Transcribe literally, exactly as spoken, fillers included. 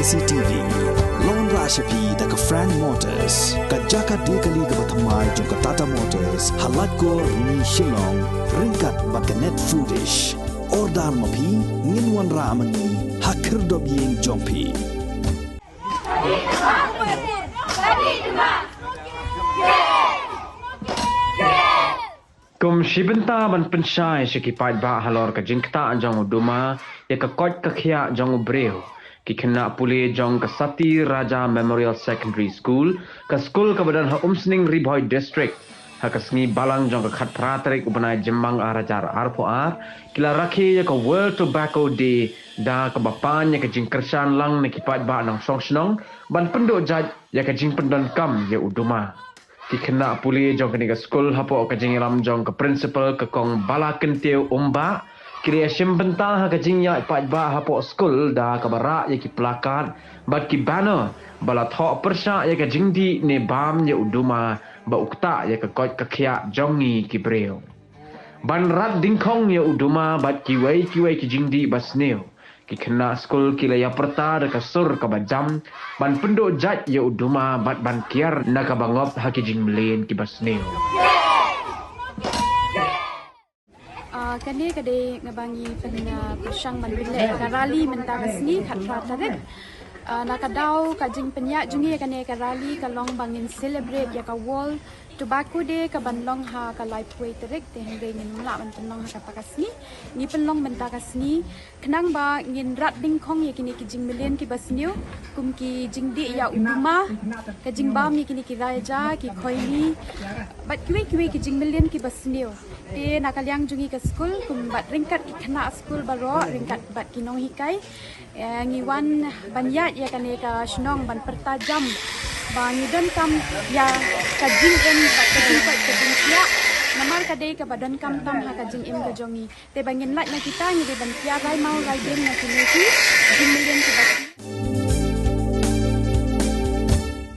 C T V. Long ra sha phi da ka Frank Motors, ka jaka de kali kaba thymmai jong ka Tata Motors ha Laitkor, Rni, Shillong, ryngkat bad ka Net Foodish. Order ma phi, ngin wanrah ma ngi ha khyrdop ïing jong phi. Kum shi bynta ban pynshai sha ki paidbah halor ka jingktah jong u duma ïa ka koit ka khiah jong u briew, ki khynnah pule jong ka Sati Raja Memorial Secondary School, ka skul kaba don ha Umsning, Ri Bhoi District, ha ka sngi Balang jong ka khatphra tarik u bnai Jymmang ar hajar arphew ar, ki la rakhe ïa ka World Tobacco Day da kaba pan ïa ka jingkyrshan lang na ki paidbah nongshong shnong ban pynduh jait ïa ka jingpyndonkam ïa u duma. Ki khynnah pule jong kane ka skul hapoh ka jingïalam jong ka principal, ka Kong Balakyntiew Umbah, ki la ïashim bynta ha ka jingïaid paidbah hapoh skul da kaba rah ïa ki placard bad ki banner ba la thoh pyrshah ïa ka jingdih ne bam ïa u duma ba u ktah ïa ka koit ka khiah jong ngi ki briew. Ban rat dyngkhong ïa u duma bad kiwei kiwei ki jingdih basniew, ki khynnah skul ki la ïapyrta da ka sur kaba jam ban pynduh jait ïa u duma bad ban kiar na kaba ngop ha ki jingmlien kiba sniew. Ah, kane ka dei kaba ngi pyn, ah, pyrshang ban pynleh ka rally mynta ka sngi khatphra tarik. Ah, na ka daw ka jingpynïaid jong ngi ïa kane ka rally ka long ba ngin celebrate ïa ka World Tobacco Day kaban long ha ka laiphew tarik, te hynrei ngim lah ban pynlong ha kata ka sngi. Ngi pynlong mynta ka sngi khnang ba ngin rat dyngkhong ïa kine ki jingmlien kiba sniew, kum ki jingdih ïa u duma, ka jingbam ïa kine ki raja ki khoini bad kiwei kiwei ki jingmlien kiba sniew. Te na ka liang jong ngi ka skul, kum bad ryngkat ki khynnah skul baroh, ryngkat bad ki nonghikai, eh, ngi wan ban ïaid ïa kane ka shnong ban pyrta jam ba ngi donkam ïa ka jingim bad ka jingkoit ka jingkhiah, namar ka dei kaba donkam tam ha ka jingim ka jong ngi. Te ba ngin lait na kita, ngi dei ban kiar rai maw rai dien na kine ki jingmlien kiba